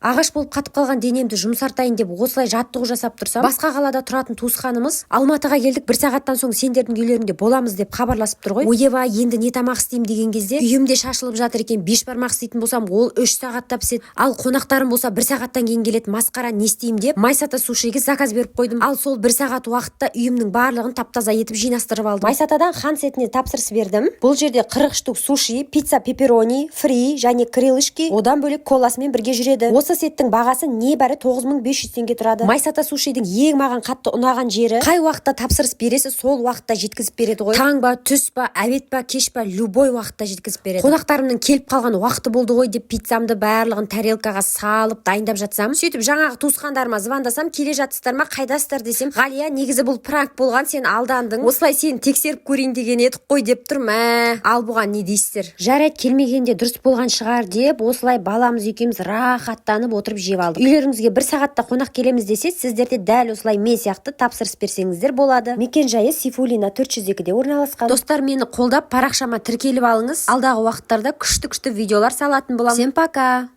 Ағаш болып қатып қалған денемді жұмсартайын деп, осылай жаттығу жасап тұрсам, басқа қалада тұратын туысқанымыз: «Алматыға келдік, бір сағаттан соң сендердің үйлеріңде боламыз», – деп хабарласып тұр ғой. Ойбай, енді не тамақ істеймін деген кезде, үйімде шашылып жатыр екен. Бешбармақ істейтін болсам, ол 3 сағатта піседі, ал қонақтарым болса, бір сағаттан кейін келеді. Масқара, не істеймін деп, Майсата сушиге заказ беріп қойдым. Ал сол бір сағат уақытта үйімнің барлығын тап таза етіп жинастырып алдым. Майсатадан хан сетіне тапсырыс бердім. Бұл жерде 40 штук суши, пицца пепперони, фри және крылышки, одан бөлек коласымен бірге жүреді. Осы сеттің бағасы небәрі 9500 теңге тұрады. Майсата сушидің ең маған қатты ұнаған жері: қай уақытта тапсырыс бересіз, сол уақытта жеткізіп береді ғой. Таң ба, түс па, обед па, кеш па, любой уақытта жеткізіп береді. Қонақтарымның келіп қалған уақыты болды ғой деп, пиццамды барлығын тарелкаға салып дайындап жатсам, сөйтіп жаңағы туысқандарыма звондасам: «Келе жатсыздар ма, қайдасыздар?» – десем: «Ғалия, негізі бұл пранк болған, сен алдандың, осылай сені тексеріп көрейін деген едік қой», – деп тұр. Мә, ал бұған не дейсіздер? Жарайды, келмегенде дұрыс болған шығар деп, осылай баламыз екеуміз рахаттанып отырып жеп алдық. Үйлеріңізге бір сағатта қонақ келеміз десе, сіздер де дәл осылай мен сияқты тапсырыс берсеңіздер болады. Мекен жайы Сейфуллина 402-де орналасқан. Достар, мені қолдап, парақшама тіркеліп алыңыз. Алдағы уақыттарда күшті күшті видеолар салатын боламын. Всем пока!